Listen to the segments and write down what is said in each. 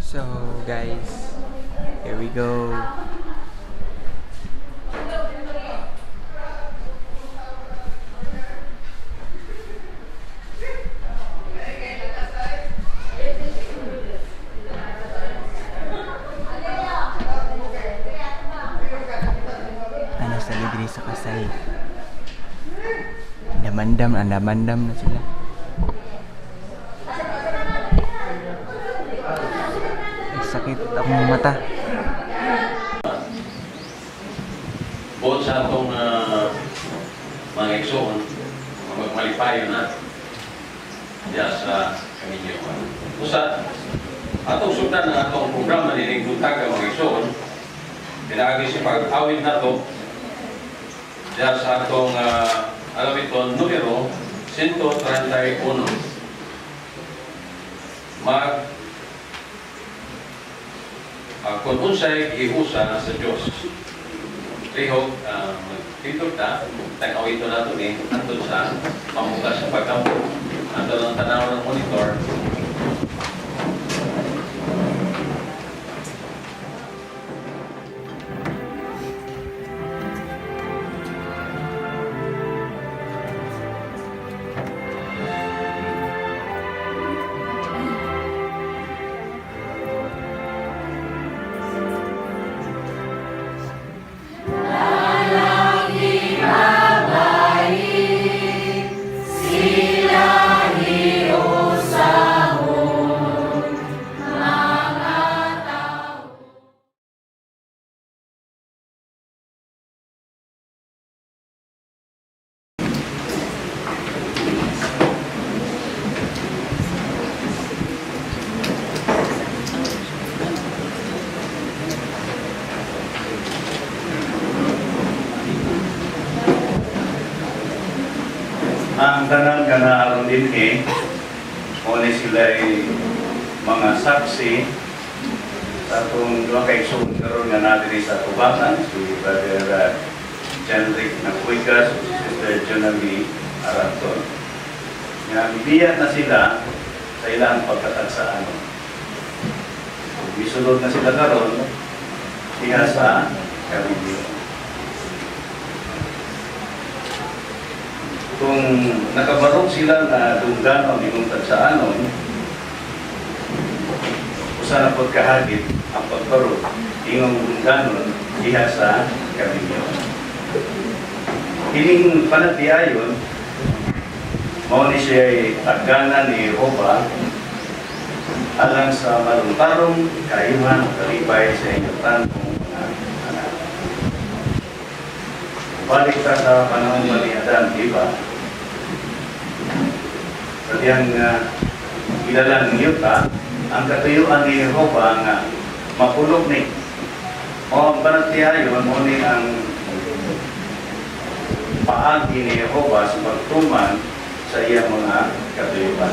So guys, here we go. Ano sa diri sa kasal? Andam-andam, andam-andam na sila. Ay, sakit akong mata. Buot sa atong mga igsoon, magmalipayon na diya sa kaminyo. Usa, atong sundan ang atong programa nining buntag, mga igsoon, pinaagi sa pag-awit nato diya sa atong alawiton numero 131. Mag kung unsay gihusa sa Dios. Lihok, magtindog ta, tag-awito nato ni, antod sa pamugas sa pagkampo. Antod ang tanaw ng monitor. Ang tanan nga naaron dinhi, mao ni sila mga saksi sa atong duha ka igsoon karon nga naa diri sa tubangan, si Brother Janric Napuigas ug si Sister Jonalie Aranton. Nga mibiya na sila sa ilang pagkatagsaan. Misulod na sila karon diha sa Caribbean. Kung nakabarog sila na dungganon imong tagsaanon, usa na pod kahagit ang pagbarog imong dungganon diha sa kaminyo. Kining panatiayon, mao ni siya tagganan ni Jehova alang sa maruntarong kaayuhan ug kalipay sa inyong tanong mga anak. Balik ta sa panahon ni Adan, di ba? Sa diyang ilalang yuta, ang katuyuan ni Jehova nga mapulok ni. O ang panatiayon, mo ni ang paagi ni Jehova sa pagtuman sa iyang mga katuyuan.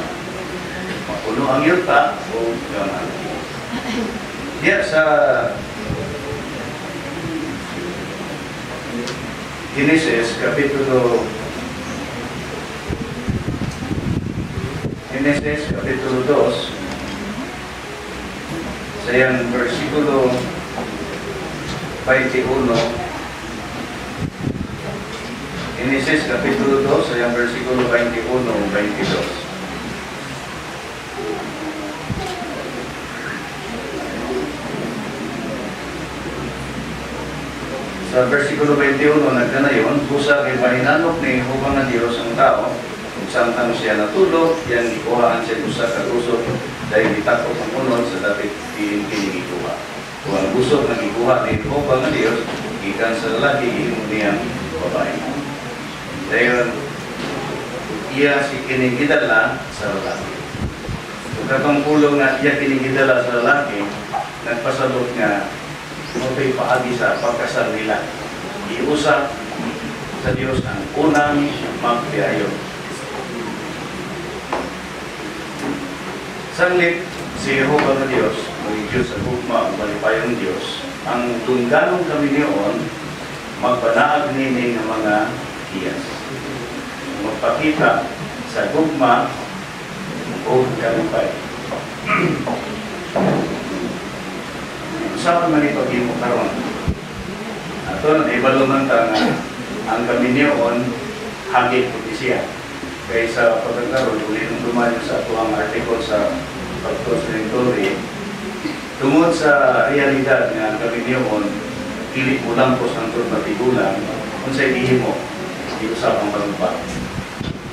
Mapuno ang yuta o gamay. Diya sa Genesis Kapitulo 2, sa iyang versikulo 21. Genesis Kapitulo 2, sa iyang versikulo 21 o 22. Sa versikulo 21, nagkanayon, "Busa kay mahinanok ni Jehova nga Dios ang tao, ug samtang siya natulog, iyang gikuhaan siya usa ka gusok, dahil gitakop ang unod sa dapit diin kini gikuha. Ug ang gusok nga gikuha ni Jehova nga Dios gikan sa lalaki, gihimo niyang babae. Dayon iya si kini gidala sa lalaki." Ug katong pulong nga iya kini gidala sa lalaki, nagpasalot nga mao paagi sa pagkasal nila. Iusa sa Dios ang unang magpiayon. Sanglit si Jehova nga Dios, ang Diyos sa gugma ug malipayong Dios, ang dungganong kaminyoon magbanaag nini nga mga hiyas. Magpakita sa gugma o kalipay. Unsaon man ipaghimo karon? Ato na ibalo man ta nga ang kaminyoon hagit pud siya. Kay sa pagkakaroon, uli nung dumayo sa atuang article sa Pagtos Redemptori, tungod sa realidad nga ang kaminyoon dili mulampos hangtod matigulang, unsay gihimo, giusab ang panumpa.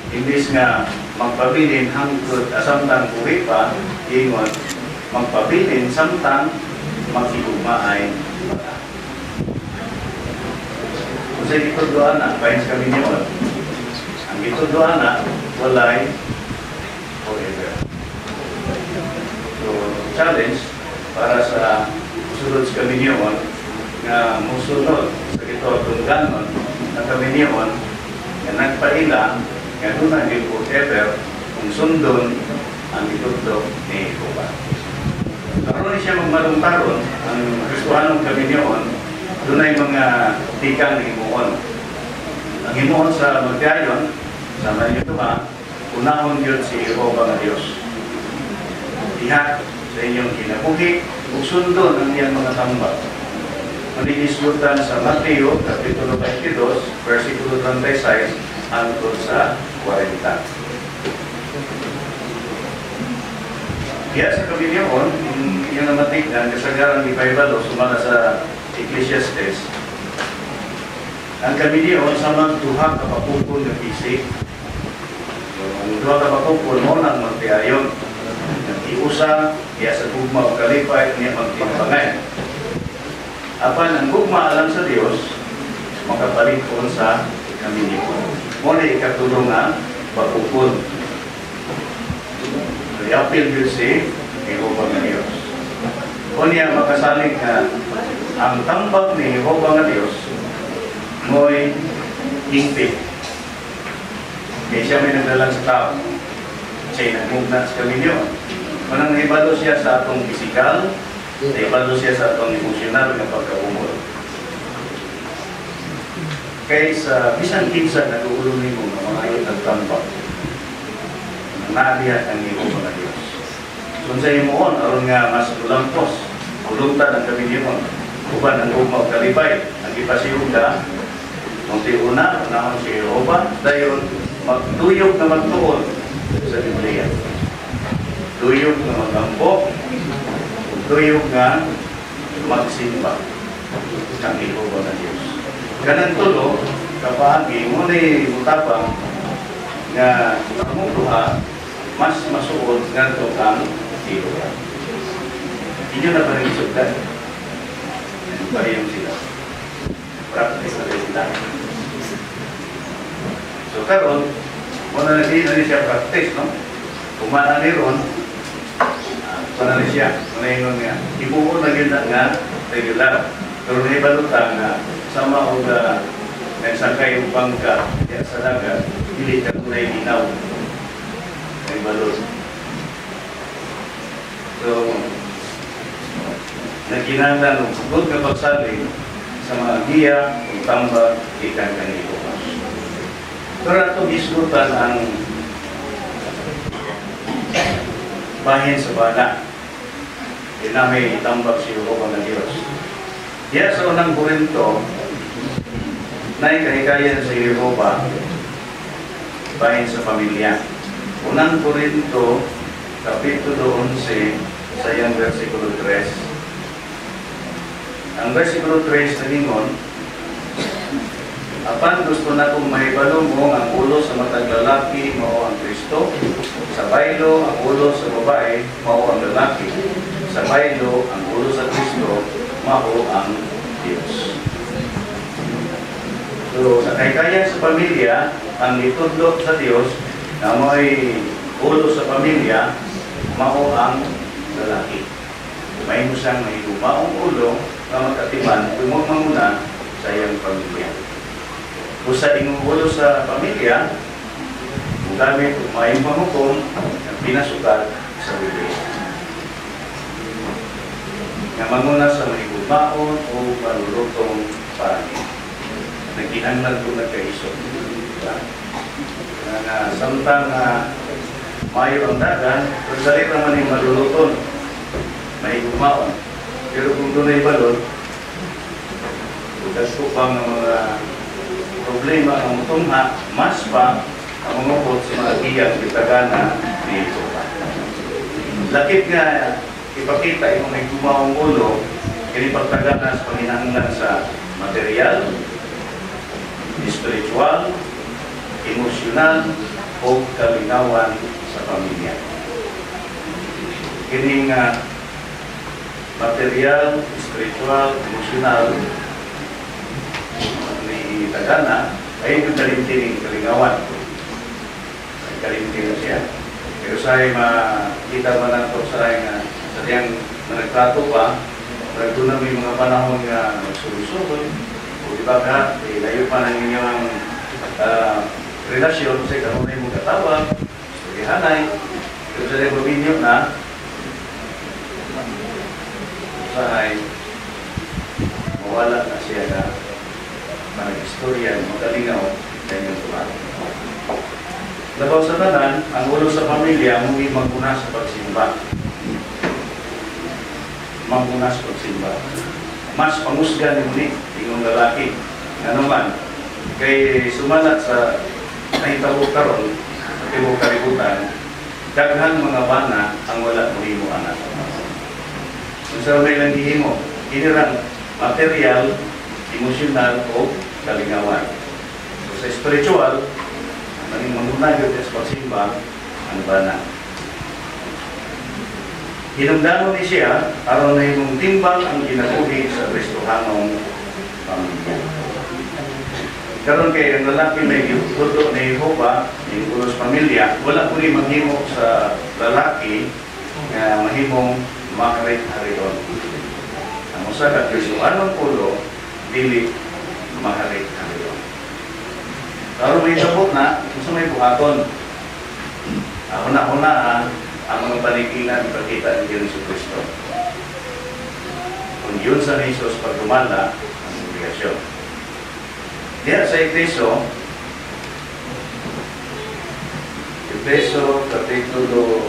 Imbis nga magpabilin hangtod samtang buhi pa, ingon magpabilin samtang maghigugmaay pa. Unsay gitudloan na bahin sa kaminyoon? Ang gitudloan na walay forever. So, challenge para sa musulod sa kaminyoon nga musunod sa gitudloan ng kaminyoon nga nagpaila nga doon ang forever kung sundon ang gitudlo ni Jehova. Karon siya magmalungtaron ang Kristohanong kaminyoon, dunay mga tikang himuon. Ang himuon sa magdayon, sa manyo duha, unahon yun si Jehova nga Dios. Diha sa inyong kinabuhi, ug sundon ang iyang mga tambak. Manigisgutan sa Mateo, Kapitulo 22, versikulo 36, hangtod sa 40. Kaya sa kaminyoon, yung namatignan, kasagaran ni Paibalo, sumala sa Ecclesiastes, ang kaminyoon sa mga duha ka bakukon nga bisig. So, ang duha ka bakukon mo nang magtiayon. Nag-iusa, iya sa gugma o kalipay, niya magtinabangay. Apan ang gugma alang sa Dios, makapalit sa kaminyoon. Mo na ikatulong nga bakukon. So, i-appeal yun si Jehova nga Diyos. O niya makasalig nga ang tambak ni Jehova nga Diyos mo'y hingpit. Kaya siya may nagdalang sa tao. Siya'y nagmugna sa kaminyoon. Manang naibalo siya sa atong pisikal, naibalo siya sa atong emosyonal nga pagkaumol. Kay sa bisan kinsa nag-uulong nimo nga mga ayot nagtambak, naadihan ang Jehova nga Diyos. So sa himuon aron nga mas mulampos, ulungtad ang kaminyoon, uban ang gugma ug kalipay, ang gipasiyuga, unti una, unahon si Jehova, dayon magtuyok na magtuon sa Biblia. Tuyok na magampo, tuyok nga magsimba kang Jehova nga Diyos. Kanang tulo, kapaagi, mo ni mutapang nga among duha mas masuod ngadto kang Jehova. Inyo na ba rin isugdan? Parehong sila. Practice na rin sila. So karon, wala na di na ni siya practice, no? Kumana ni ron, wala na siya. Wala ingon nga, ibuo na gyud na nga regular. Pero nahibaluta nga, sama og nagsakay og bangka diya sa dagat, dili ka tunay linaw. Nahibalot. So, nagkinahanglan og bukod nga pagsalig sa mga giya ug tambag gikan kanimo. Pero ato gisgutan ang bahin sa bana. Di na may tambag si Jehova nga Diyos. Diya sa Unang Korinto, naikahikayan sa Jehova bahin sa pamilya. Unang Korinto, Kapitulo 11, sa iyang versikulo 3. Ang versikulo 3 nagingon, "Apan gusto na kong mahibalo mo ang ulo sa matag lalaki mao ang Kristo, sa baylo ang ulo sa babae mao ang lalaki, sa baylo ang ulo sa Kristo mao ang Diyos." So, sa kahikayan sa pamilya, ang itudlo sa Diyos na mo'y ulo sa pamilya, mao ang lalaki. May mo siyang mahigumaong ulo nga magkatiman ug manguna sa iyang pamilya. Kung sa imong ulo sa pamilya, kung gamit og maayong panghukom, ang pinasukat sa Biblia. Nga manguna sa mahigugmaon o malulutong panit. Nagkinahanglan ko nagkaisog. Diba? Nga nga, samtang nga maayo ang dagan, pero dali naman yung maluluton, mahigugmaon. Pero kung dunay balod, dagko pa nga mga problema ang mutungha, mas pa ang mangupot sa mga giyang gitagana ni Jehova. Lakip nga ipakita imong higugmaong ulo kini pagtagana sa panginahanglan sa material, spiritual, emosyonal o kalingawan sa pamilya. Kini nga material, spiritual, emosyonal ni tagana ay yung kalimti ng kalingawan. Ay kalimti na siya. Pero sa makita man nato sa nga sa diyang nagtrato pa, doon na may mga panahon nga magsuloy-suloy, o di ba ka, eh, layo pa ng inyong relasyon, kasi kanunay mo katawag, istoryahanay, pero sa diyang maminyo na, usahay, mawala na siya na manag-istorya, magalingaw sa inyong tuwan. Labaw sa tanan, ang ulo sa pamilya muni maguna sa pagsimba. Maguna sa pagsimba. Mas pangusga ni muni, ingong lalaki. Ano man, kay sumalat sa nahitabo karon sa tibuok kalibutan, daghang mga bana ang wala mohimo anak. Unsa may lang gihimo? Kini rang material, emosyonal o kalingawan. So sa spiritual, ang maning manguna gyud sa pagsimba ang bana. Hinungdanon ni siya aron na imong timbang ang kinabuhi sa Kristohanong pamilya. Karon kay ang lalaki may gihudo ni Jehova, ning ulo sa pamilya, wala ko ni maghimo sa lalaki nga mahimong mahari-harion. Ang usa ka Kristohanong ulo dili mahari-harion. Karon may sabot na, unsa may buhaton? Huna-huna ang mga panigilan ipakita ni Jesu Kristo. Kung yun sa ni Jesus pagdumala, ang obligasyon. Diya sa Efeso, Efeso Kapitulo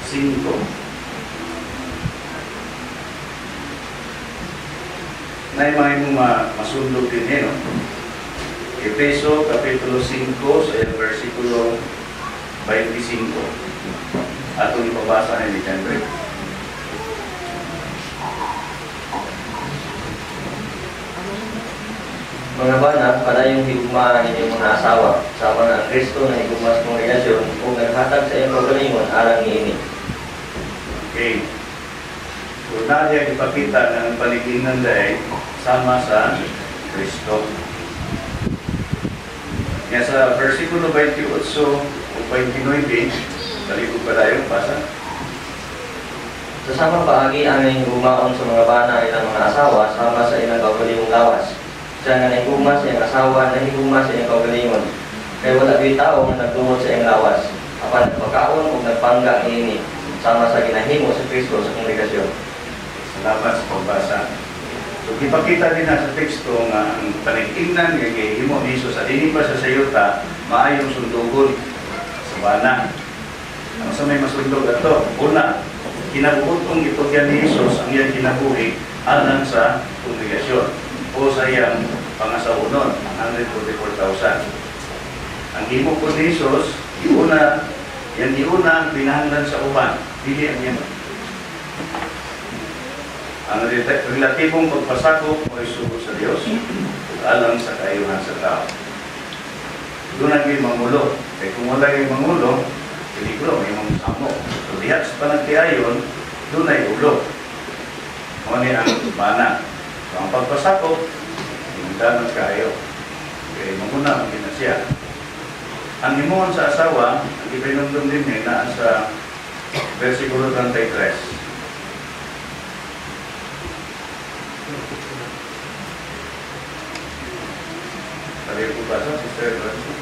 5. Na mga imong masundog din eh, no? Efeso Kapitulo 5 sa versikulo 25. Atong ipabasa ni Chandre. Mga bana, padayong higugmaa ang inyong mga asawa, sama nga ang Kristo na higugma sa kongregasyon ug naghatag sa iyang kaugalingon alang niini. Okay. So, na ipakita ng paniginan dahil sama sa Kristo. Nga sa versikulo 28 o 29, talikod pa tayo, basa. Sa samang paagi ang nahigugmaon sa mga bana ang ilang mga asawa sama sa ilang kaugalingong lawas. Siya nga nahigugma sa iyang asawa, nahigugma sa iyang kaugalingon. Kay wala gyud tawo nga nagdumot sa iyang lawas, apan nagpakaon ug nagpangga niini sama sa ginahimo sa Kristo sa kongregasyon. Salamat sa pagbasa. So, ipakita din na sa teksto nga ang panigingnan nga gihimo ni Jesus sa dini pa sa sayuta, maayong sundugon sa bana. Ang sa may masundog ato, una, kinabuotong itugyan ni Jesus ang iyang kinabuhi alang sa kongregasyon o sa iyang pangasawunon, ang 144,000. Ang himo po ni Jesus, iuna, yan iuna ang pinahanglan sa uban, dili ang iyang ang relatibong pagpasakop o isugo sa Dios ug alang sa kaayuhan sa tao. Doon ang mangulo. Kaya kung wala yung mangulo, peligro, may mga samo. So diha sa panagtiayon, doon ay ulo. Mao ni ang bana. So ang pagpasakop, hinundanon kayo. Kaya manguna, ang siya. Ang himuon sa asawa, ang ipinumdum din niya naa sa versikulo 33. Sabi ko ba sa Sister Francis?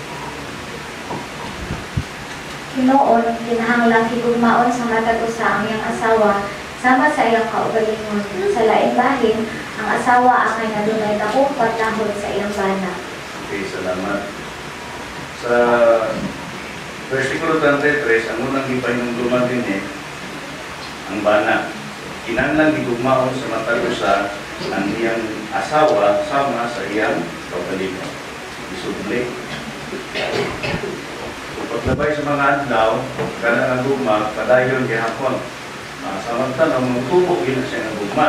Hinuon, kinahanglang higugmaon sa matag usa ang iyang asawa sama sa iyang kaugalingon. Sa laing bahin, ang asawa angay adunay dakong paglahod sa iyang bana. Okay, salamat. Sa versikulo 33, ang unang gipahinumduman din eh, ang bana. Kinahanglan higugmaon sa matag usa ang iyang asawa sama sa iyang kaugalingon. Isubli. Kung paglabay sa mga adlaw, kana nga gugma, padayon gihapon. Samantala, mutubo gina siya nga gugma.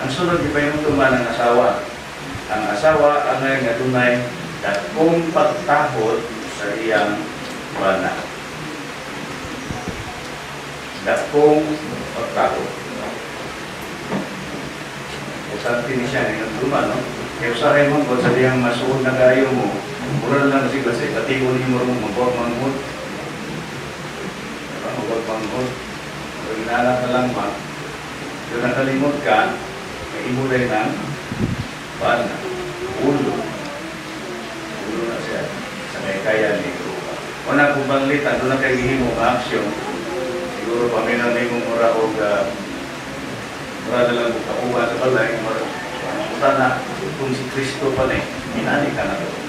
Ang sunod, ipahinumduman ang asawa. Ang asawa angay nga dunay dakong pagtahod sa iyang bana. Dakong pagtahod. Importante ni siya nga duman, no? Kaya usahay mo, kung sa diyang masuod na kayo mo, mura na lang kasi kasi katigo ni mo rin magwag manghod. Diba? Magwag manghod. Kung inala ka lang ba, kung nakalimot ka, may imulay ng bana. Ulo. Ulo na siya. Sa kaya kaya ni Grupa. Una kung banglitan, doon na kayo gihimo nga aksyon. Siguro paminaw ni mong mura o mura na lang kung kauban sa balay, mura mura na kung si Kristo pa ni, inani ka na doon.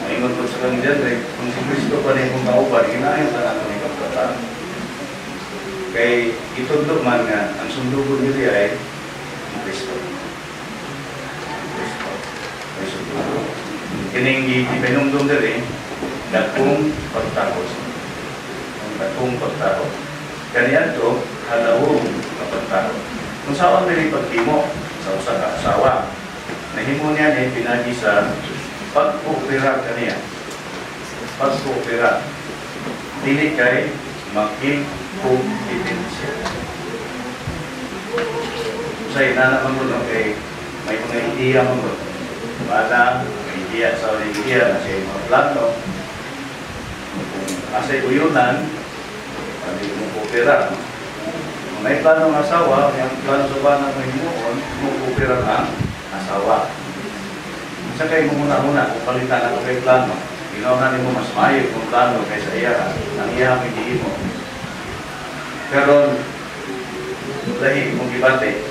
Maingon ko sa kang dyan, eh, kung si Kristo pa ni kung kauban, inayon ka na ito ni kapatid. Kay itudlo man nga, ang sundugon nila ay ang Kristo. Ang Kristo. Ay sundugon. Kining ipinumdum diri, dakong pagtakos. Ang dakong pagtakot. Kaniadto, halawong kapagtakot. Kung saan diri pagtimo sa usa ka asawa, nahimo niya ni pinagi sa pag-oopera kaniya. Pag-oopera. Dili kay makikompetensya. Sa inana man mo, no, kay may mga ideya man mo. Bata, may ideya sa mga ideya na siya yung mga plano. Kung asay uyunan, pwede mo koopera. Kung may plano ng asawa, may ang plano sa bana mo himuon, mo koopera ang asawa. Sa kay mo muna-una, kung palitan ako kay plano, ginawa na nimo mas maayo kung plano kaysa iya, ang iya ang hindi mo. Pero, lahi mong gibate,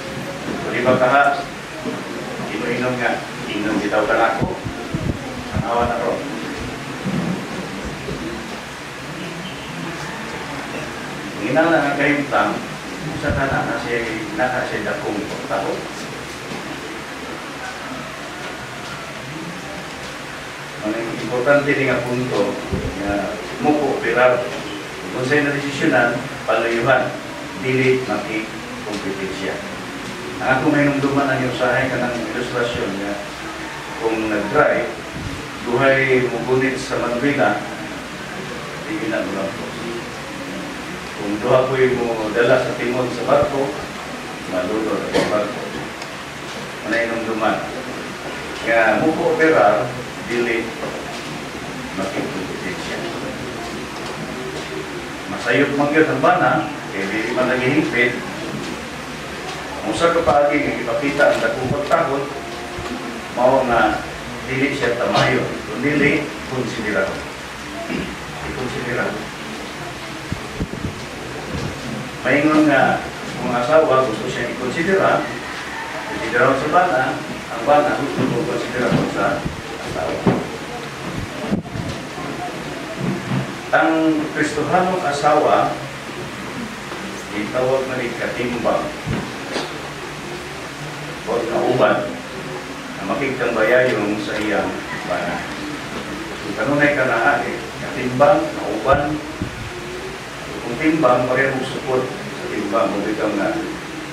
kung iba ka ha, ino-inom nga, inom bitaw ka na ako. Ang awa na ko. Kung inang lang ang kahimtang, sa ka na siya, naka siya dakong tao. Ang importante ni nga punto nga mo kooperar. Kung sa'yo na desisyonan, palayuhan, dili makikompetensya. Ang akong mahinumduman ang usahay ka ng ilustrasyon nga kung nag-drive, duhay mo gunit sa manubila, di na mo lang po. Kung duha ko'y mo dala sa timon sa barko, malulod ang barko. Manay duman. Nga mo kooperar, dili makikompetensya. Masayop man gyud ang bana, kay dili man naghihingpit. Ang usa ka paagi nga ipakita ang dakong pagtahod, mao nga dili siya tamayo, kun dili konsiderado. I-konsiderado. Maingon nga kung asawa gusto siya i-konsidera, konsiderado sa bana, ang bana gusto ko konsiderado sa asawa. Ang Kristohanong asawa, itawag na rin katimbang o kauban na makigtambayayong sa iyang bana. Kung kanunay ka na eh, katimbang, nauban, kung timbang, pareho mong supot sa timbang, kung ikaw na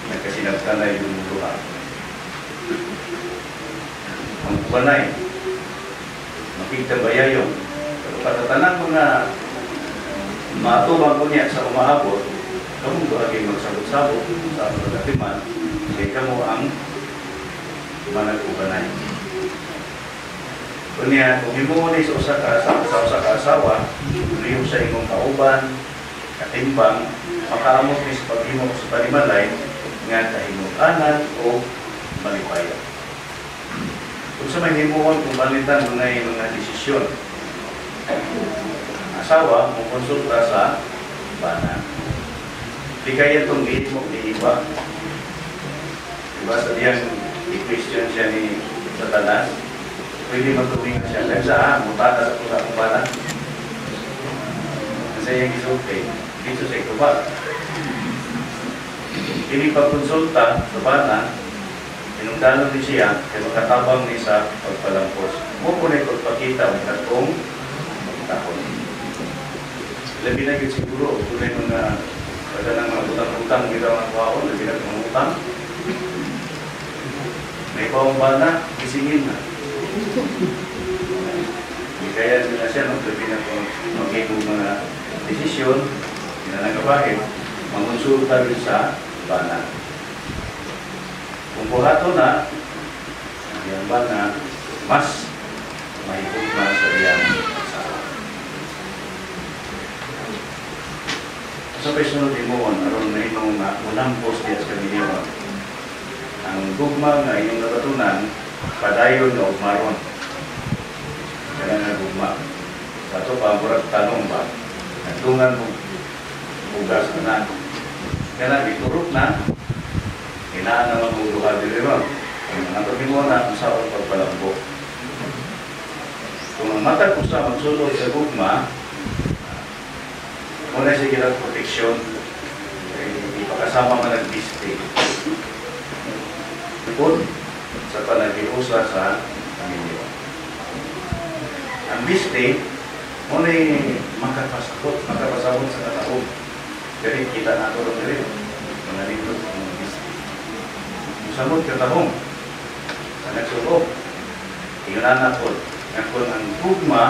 nagkasinagtanay yung duha. Ang ubanay, makigtambayayong. Pero patatanang mga matubang ko niya sa umaabot, kamong duha kay magsabot-sabot sa pagkatiman, kay kamo ang manag-ubanay. Kunya, kung himuon ni sa usa ka asawa, sa usa ka asawa, lihok sa imong kauban, katimbang, makaamot ni sa paghimo sa panimalay nga kahimukanan o malipayon. Kung sa may himuon kung palitan dunay mga desisyon, ang asawa mo konsulta sa bana. Di kaya itong gihimo ni iba. Diba sa diyang i-question siya ni Satanas, pwede magtumingan siya. Dahil sa mutata sa pusa akong bana. Kasi yung gisulti, dito sa ikuba. Dili pagkonsulta sa bana, hinungdanon ni siya kay makatabang ni sa pagpalampos. Mo po na pagpakita ang katong pagtakot. Labi na yun siguro, kung may mga pagka ng mga utang-utang bitaw ang kwaon, labi na mga utang. May bawang bana, gisingin na. Hindi kaya nila siya, no? Labi na kung mag mga desisyon, pinanagabahin, mangonsulta rin sa bana. Kung buhato na, ang iyang bana, mas mahigugma sa iyang asawa. Sa personal himuon, aron na imong nga munampos diya sa kaminyoon. Ang gugma nga inyong nabatunan, padayon nga ugmaron. Kaya nga gugma. Sa ato pa, murag tanong ba? Nagtungan mo, bugas na na. Kaya na, giturok na, kinaan naman mo duha diri ron. Ang mga mo na, kung saan pagpalambo. Kung ang matag usa magsulod sa gugma, muna siya ginag proteksyon. Kay hindi pa kasama man ang display. Bukod sa panagiusa sa pamilya. Ang display, muna makapasakot, makapasakot sa kataog. Pero kita na ito rin rin. Mga lindot ng mga display. Musamot katahong sa nagsulok. Iyon na po. Nga kung ang gugma,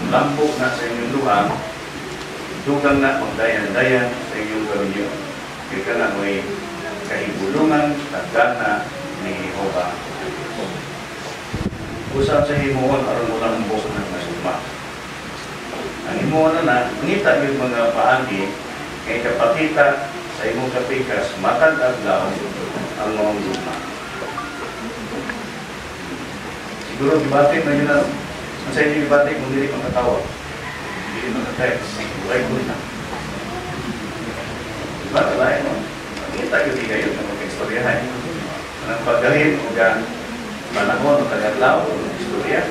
lambok na sa inyong duha, dugang na magdayan-dayan sa inyong kaminyo. Kaya ka na mo'y kahibulungan, tagdana ni Jehova. Usap sa himuon aron mo lang buok ng nasugma. Ang himuon na na, ngita yung mga paagi, kay kapakita sa imong kapikas, matag adlaw ang mga gugma. Siguro gibati na yun na, ang sa inyo gibati kung dili makatawa. Dili makatext, walay ko na. Diba, kalahin mo? Kita yun di kayo na mag-istoryahan. Ang paggalin, o gan panahon, o tagadlaw, o istorya.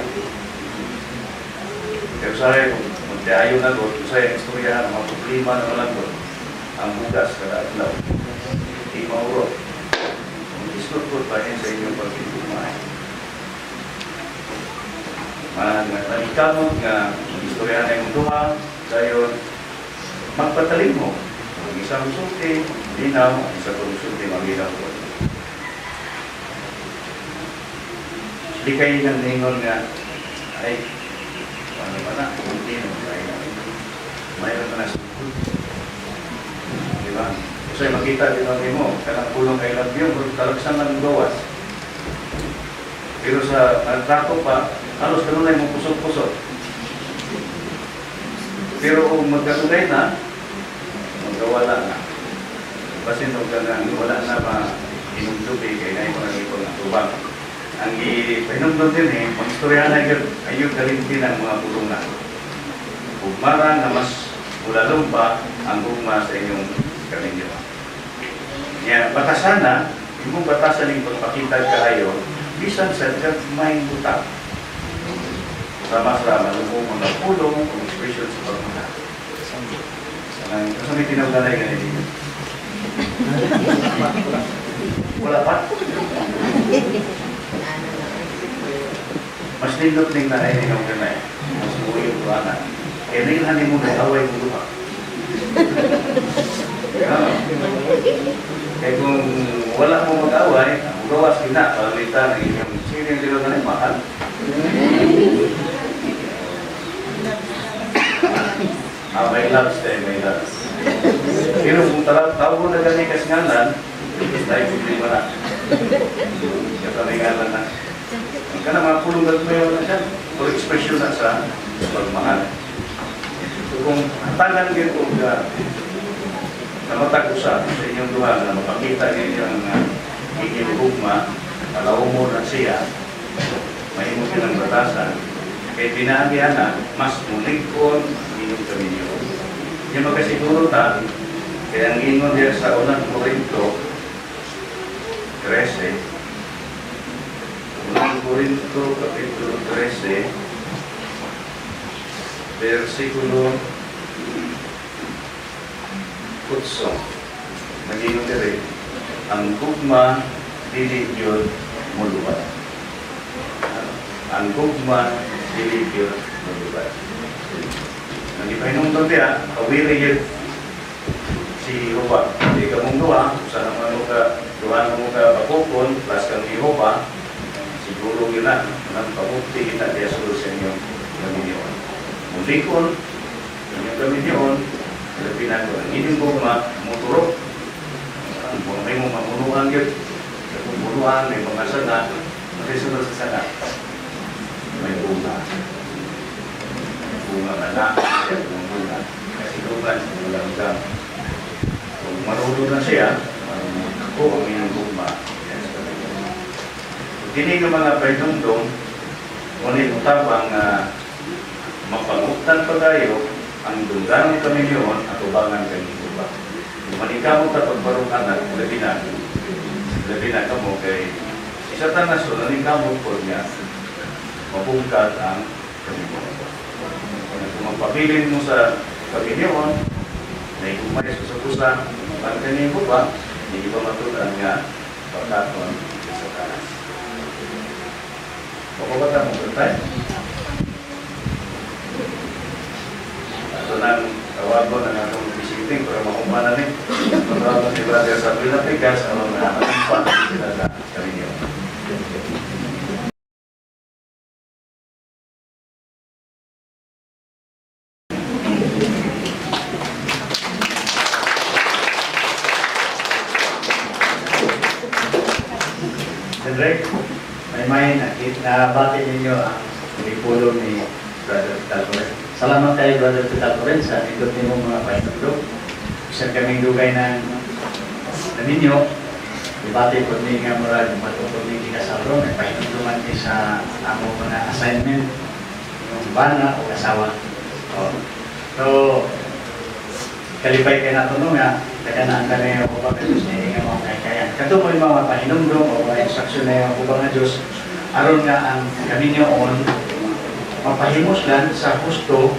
Pero sabi, kung magdayo na ko, kung sa'yo istorya, ang mga problema na walang ko, ang bugas kada adlaw. Di mauro. Kung istorya ko, bahin sa inyong pagkikumay. Magpalikamot nga, istorya na yung duha, dayon, magpatalim mo. Ang isang sulti, linaw, ang isang sulti, maminaw ko. Di kayo nang ningon nga, ay, paano ba na, hindi na, kaya na. Mayroon ka na sukod. Di ba? Kasi makita din natin mo, kanang pulong I love you, talagsan lang gawas. Pero sa nagtrato pa, halos ganun na yung pusok-pusok. Pero kung magkatugay na, magkawala na. Basin og ka wala na ma inumdubi kay na imo nang ang tubang. Ang ipahinumdum din eh, mag-istorya na gyud ayog kalimti ng mga pulong na. Ugmara na mas mulalong pa ang gugma sa inyong kaminyo. Nya batasan na, imong batasan ning pagpakita kaayo bisan sa gagmay butang. Sama sa malumong mga pulong o expression sa pagmamahal. Ang kasi may tinawag na dito. Wala pa? Mas nindot ning naay ni nga na. Mas muyo ko ana. Kaya nilhan mo na away mo duha. Kaya kung wala mo mag-away, ang gawas gina, palitan ang inyong sino yung dilo na mahal. Ah, may loves tayo, may loves. Pero kung tawag na gani kas ngalan, tayo problema na. Kaya may ngalan na. Ang kana mga pulong gagmayo na siya. Puro expression na sa pagmahal. So kung hatagan gyud og sa matag usa sa inyong duha na mapakita ninyo ang inyong gugma, alaw mo na siya, mahimo silang batasan, kay pinaagi na, mas mulig-on ang inyong kaminyo. Hindi magkasiguro ta, kaya ang ingon diya sa unang Korinto 13, unang Korinto, Kapitulo 13, versikulo 8. Nag-ingon dire. Ang gugma dili gyud mulubat. Ang gugma dili gyud mulubat. Ang ipahinumdum diya, kawiri gyud si Jehova. Di ka mong duha, sa naman mo ka, duha mo ka bakukon, plus kang Jehova, siguro yun na, nang pamukti kita diya sulod sa inyong kaminyoon. Mulikon, inyong kaminyoon, labi na ko, ang inyong gugma, muturok, ang may mo mamunuan yun. Sa pumunuan, may mga sanga, magsisunod sa sanga. May bunga. May bunga na na, may bunga. Kasi sa bulanggam. Kung marunong na siya, ako ang iyong gugma. Yes, kini nga mga pahinumdom, ngunit utabang mapanguktan pa tayo ang dungganong kaminyoon at ubangan kay Jehova. Kung maningkamot ta pagbarong anak, labi na kamo kay si Satanas so naningkamot po niya, mabungkad ang kaminyoon. Kung magpabilin mo sa kaminyoon, naigumay sa kusa, ang kaninyo ba, hindi pa matulan nga pagkaton sa Satanas. Baka ba tayo magpantay? Ito nang tawagon ang atong visiting para makumpana ni. Tawagon si Brother Sabrina Pigas aron na makumpa sila sa kalinyo. Henrik, may nabati ninyo ang pulong ni Brother Pital. Salamat kayo, Brother Pital, sa nindot nimong mga pahinugdog. Bisan kaming dugay ng na ninyo, dibati po ni nga murag matupod ni kinasal ron, may pahinugduman ni sa among mga assignment, yung bana o asawa. Oh. So, kalipay kay nato no nga, taganaan ka na yung ubang nga Diyos ni nga mga kaykayan. Kato mo yung mga pahinumdum o mga instruction na yung ubang nga Diyos, aron nga ang kaminyoon, mapahimos lang sa gusto,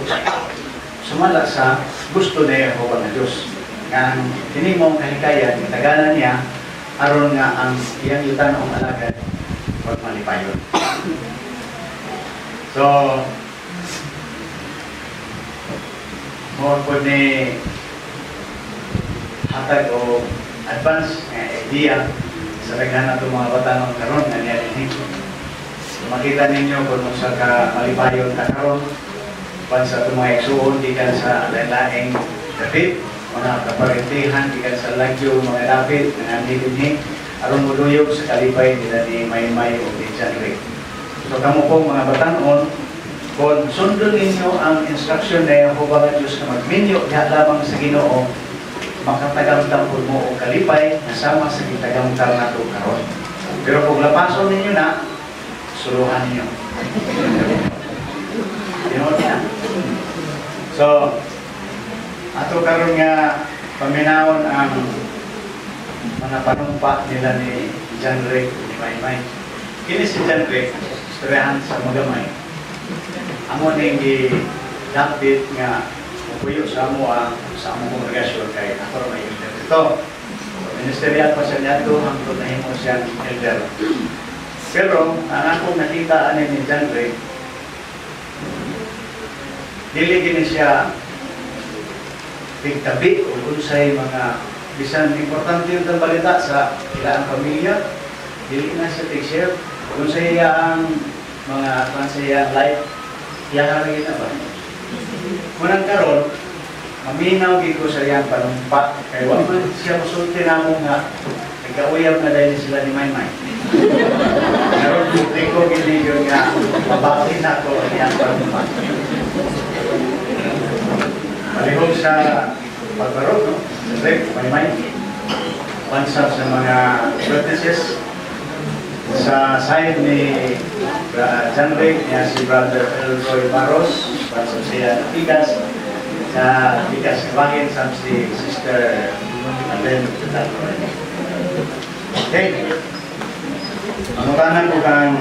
sumala sa gusto na yung ubang nga Diyos. Nga ang kini mong kahikayan, tagalan niya, aron nga ang iyang yutanong alagad, pagmalipayon. So, mo po ni hatag o advance nga idea sa daghan nato mga batanon karon nga niya dinhi. So, makita ninyo kung unsa ka malipayon ta karon pan sa atong mga igsuon gikan sa lain-laing dapit, mga kaparentihan gikan sa lagyo mga dapit nga nandi dinhi aron moduyog sa kalipay nila ni Maymay o ni John Rick. So kamo po mga batanon, kung sundon ninyo ang instruction na Jehovah nga Diyos na magminyo diha lamang sa Ginoo, makatagamtam po mo og kalipay na sama sa gitagamtam nato karon. Pero kung lapason ninyo na, suluhan ninyo. Tinuod niya. So, ato karon nga paminawon ang mga panumpa nila ni John Rick ni Maymay. Kini si John Rick, istoryahan sa magamay. Amo ning gidapit nga mupuyo sa amo ang sa among kongregasyon kay ako ra may elder dito. Ministerial pa siya niadto hangtod nahimo siyang elder. Pero ang akong nakita ani ni John Rick, dili gini siya tigtabi o unsay mga bisan importante yung balita sa ilang pamilya, dili na siya tig-share. Kung sa iya ang mga kung sa iya life, iya ra na ba? Munang karon, maminaw gid ko sa iyang panumpa. Kay wa man siya mosulti namo nga nagkauyab na dahil sila ni Maymay. Karon ko gid yun nga mabati na ko ang iyang panumpa. Palihog sa pagbarog, no? Siyempre, Maymay. Pansap sa mga witnesses. Sa side ni John Rick, niya si Brother Elroy Barros, pansap siya Pigas. Sa Pigas Kabahin, sam si Sister Aden Pitalroy. Okay. Pangutanan ko kang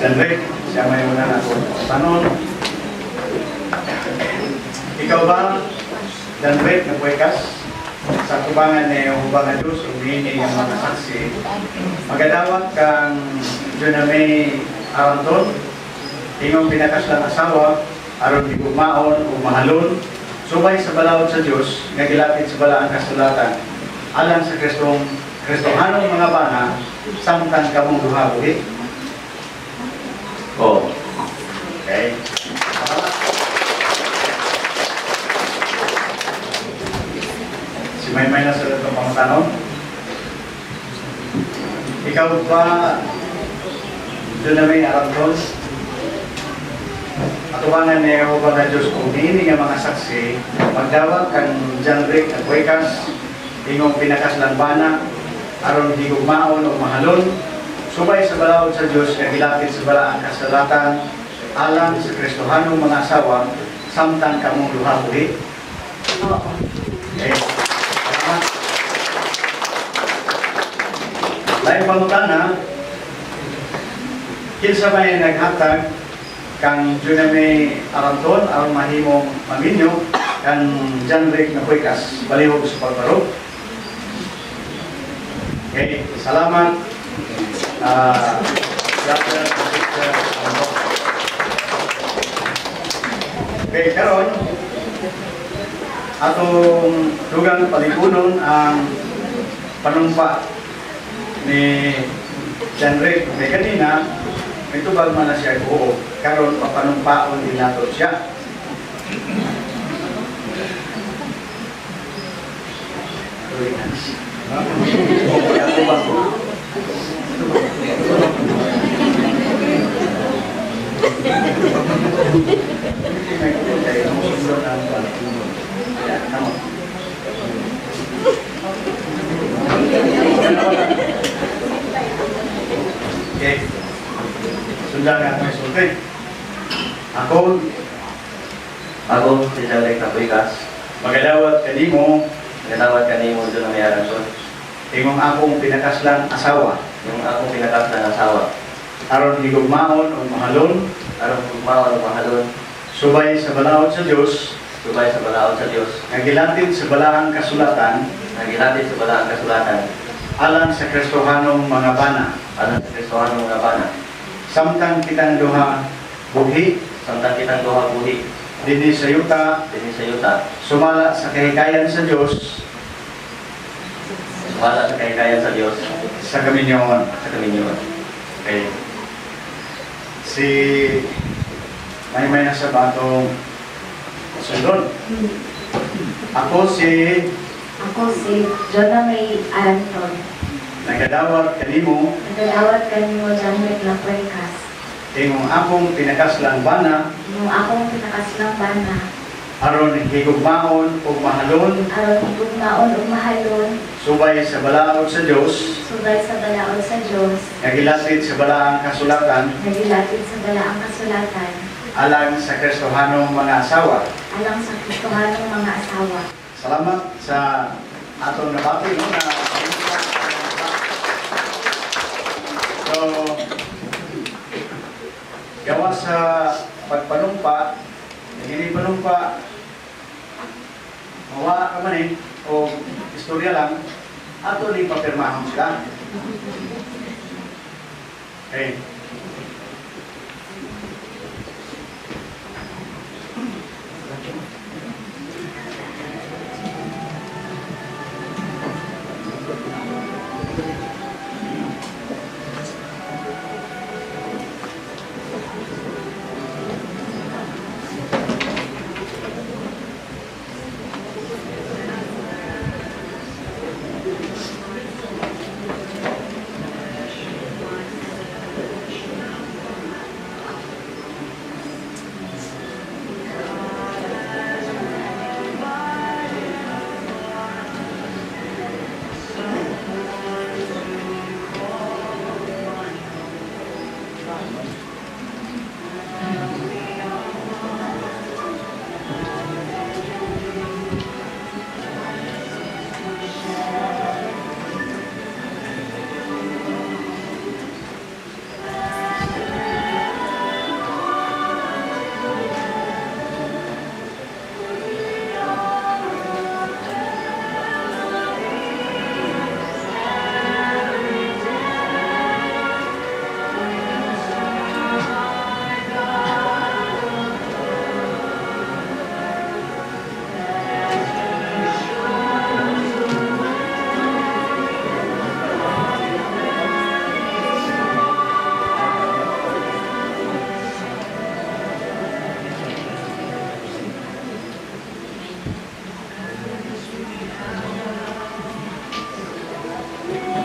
John Rick, siya may una na ako tanong. Ikaw ba, John Rick, napuekas? Sa tubangan ni Jehova nga Diyos ug niini nga mga saksi, magadawat kang Junamay Aranton, imong pinakaslang asawa, aron higugmaon ug mahalon, subay sa balaod sa Dios nga gilapit sa balaang kasulatan, alang sa Kristong Kristohanong mga bana, samtang kamong duha buhi? Oo. Okay. Salamat. Si Maymay na sa itong pangutanong. Ikaw ba, doon na may aranton? Atubangan ni Jehovah nga Diyos kung niini nga mga saksi, magdawat kang John Rick at Huekas, ingong pinakaslang bana, aron higugmaon o mahalon, subay sa balaod sa Diyos nga gilapit sa balaang kasulatan, alang sa Kristohanong mga asawa, samtang kamong duha buhi? Oo. Okay. Salamat. Lain pangutana, kinsa may naghatag kang Juname Aranton aron mahimong maminyo kang John Rick Napuikas balihog sa pagbarog? Okay, salamat. Brother and Sister Aranton. Okay, karon atong dugang paligunon ang panumpa ni John Rick. May kanina, may tubag man na siya, oo. Karon papanumpaon din nato siya. Tuloy na. Oo, atubag ko. Okay. Sundan nga itong isulti. Ako, Ako, si John Rick Napuikas, magadawat kanimo, nagadawat kanimo Junamay Aranton, imong akong pinakaslang asawa, yung akong pinakaslang asawa, aron higugmaon o mahalon, aron hugmaon ug mahalon, subay sa balaod sa Dios, subay sa balaod sa Dios, nga gilatid sa balaang kasulatan, nga gilatid sa balaang kasulatan, alang sa Kristohanong mga bana, alang sa Kristohanong mga bana, samtang kitang duha buhi, samtang kitang duha buhi, dinhi sa yuta, dinhi sa yuta, sumala sa kahikayan sa Dios, sumala sa kahikayan sa Dios, sa kaminyoon. sa kaminyoon. Okay. Si Maymay na sa batong sundon. Ako si Ako si Jonah May Aranton. nagadawat kanimo Nagadawat kanimo John Rick Lapuercas. imong akong pinakaslang bana Yung akong pinakaslang bana, aron higugmaon ug mahalon aron higugmaon ug mahalon, subay sa balaod sa Dios subay sa balaod sa Dios, nga gilatid sa balaang kasulatan nagilatid sa balaang kasulatan, alang sa Kristohanong mga asawa. alang sa Kristohanong mga asawa. Salamat sa atong nabati, no, na. So, gawa sa pagpanumpa, hindi panumpa, mawa ka man eh, o istorya lang, ato ni papirmahon sila. Okay.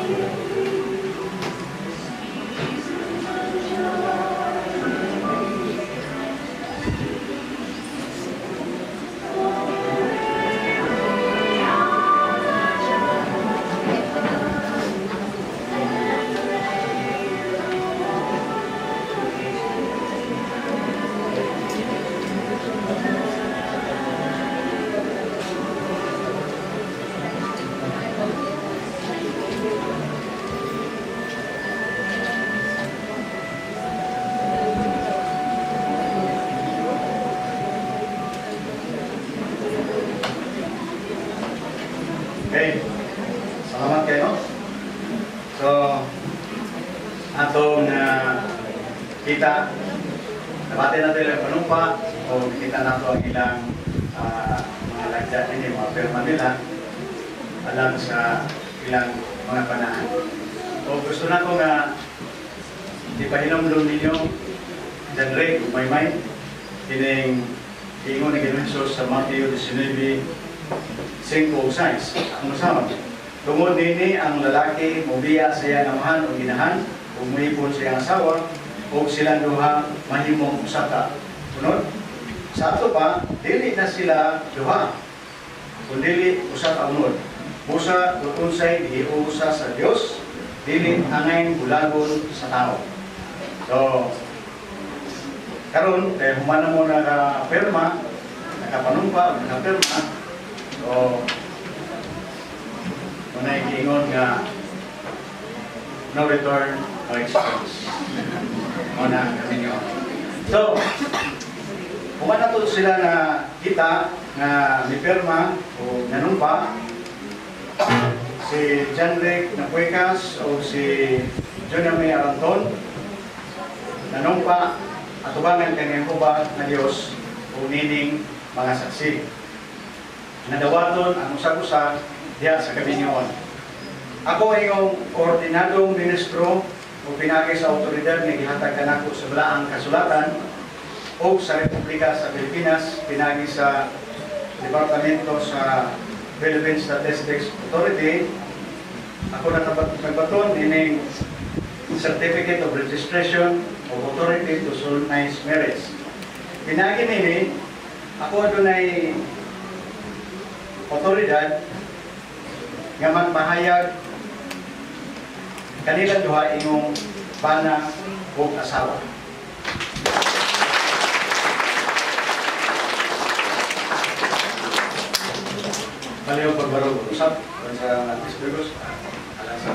Okay. Salamat kayo. So, atong kita, nabati natin ilang panumpa o kita nato ang ilang mga lagda nila, mga pirma nila alang sa ilang mga panahan. O gusto na ko nga ipahinomdom ninyo Janre, Maymay, kining ingon ni Ginoong Jesus sa Mateo 19:5 ug 6. Ang usahan, tungod nini ang lalaki mobiya sa iyang amahan o ginahan ug mohipon sa iyang asawa ug silang duha mahimong usa ka unod. Sa ato pa, dili na sila duha, kundili usa ka unod. Busa kung unsay gihiusa sa Dios, dili angay bulagon sa tao. So, karon kay human na mo nakapirma, nakapanumpa, nakapirma. So, muna'y giingon nga no return, no expense. Muna kami nyo. So, human na to sila na kita nga mipirma o nanumpa si John Rick Napuekas o si Junior May Aranton nanumpa atubangan kang Jehova nga Dios o nining mga saksi. Nadawaton ang usag-usa diha sa kaminyoon. Ako ay iyong ordinadong ministro o pinagi sa otoridad nga gihatag kanako sa Balaang Kasulatan o sa Republika sa Pilipinas, pinagi sa Departamento sa Philippine Statistics Authority. Ako nagbaton ining Certificate of Registration of Authority to Solemnize Marriage. Pinagi nini, ako adunay otoridad nga magpahayag kanila duha imong bana ug asawa. Baliw pagbarog usap sa Tisbegos. Alang sa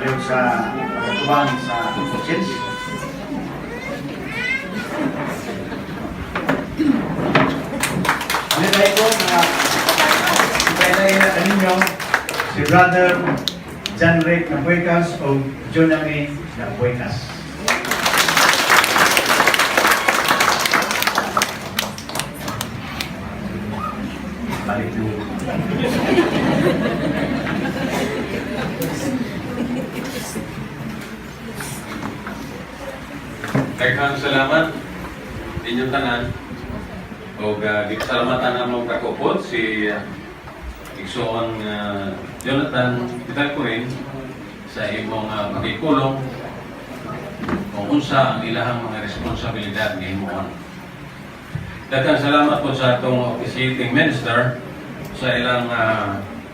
Palihog sa pagtubang sa church. Ano ko na ipailain na ninyo si Brother John Rick Nabuekas o Jonami Nabuekas. Balik mo. Daghang salamat inyong tanan. Og gipasalamatan namong kakupot si igsoon Jonathan Bitalcorin sa imong pakikulong kung unsa ang ilahang mga responsibilidad nga himuon. Daghang salamat po sa atong officiating minister sa ilang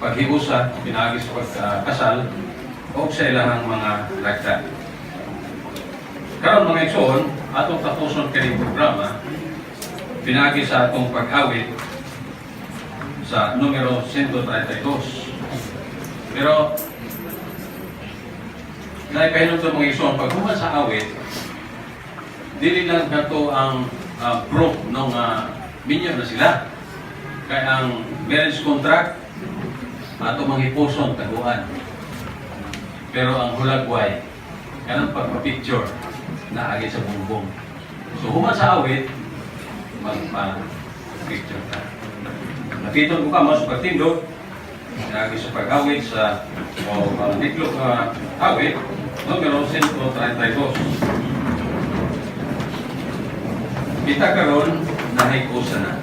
paghiusa pinaagi sa pagkasal o sa ilahang mga lagda. Karon, mga igsoon, atong tapuson kini programa pinaagi sa atong pag-awit sa numero 132. Pero naikahinumdum, mga igsoon, pag human sa awit, dili lang kato ang proof nung minyo na sila. Kaya ang marriage contract, ato manghipuson taguan. Pero ang hulagway, kanang pagpa-picture na agi sa bumbong. So human sa awit, magpa-picture ka. Napiton ko kamo sa pagtindog, lagi sa pag-awit sa o niklok nga awit, numero 132. Kita karon nahikusa na.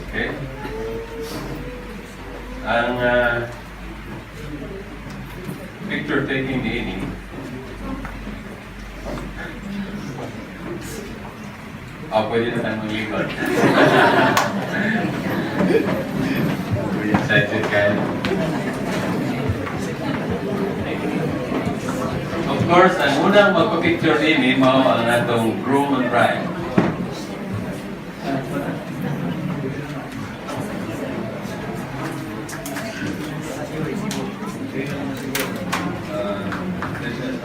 Okay. Ang picture taking ni ini, ah, pwede na tayong magligot. Excited kayo. Of course, ang unang magpa-picture ini mao ang atong groom and bride. This is-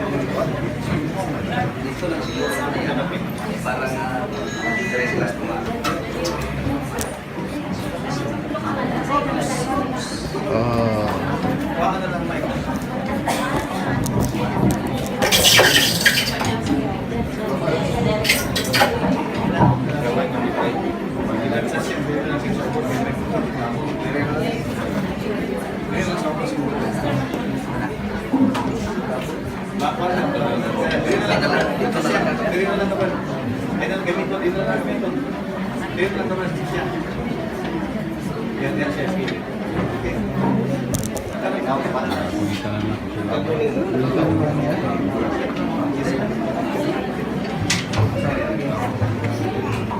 Dito lang siguro para nga mag-interest class tuma. Oh.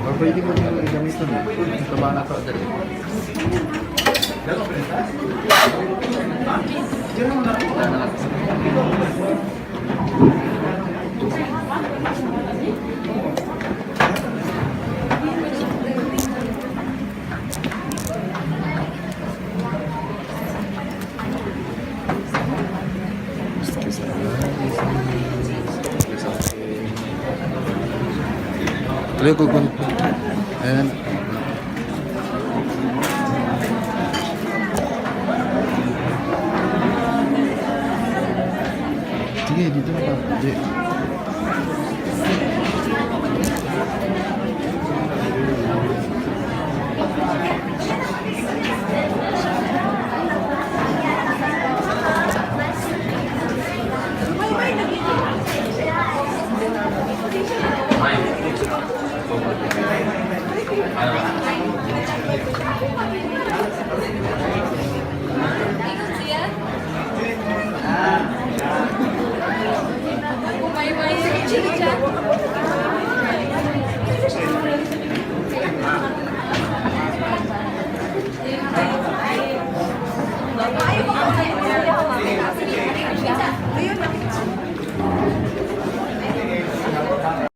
Or pwede mo nyo gamit ito. Tama na to. Dali. Tuloy ko kung. Ayan. Sige, dito na pa. Di.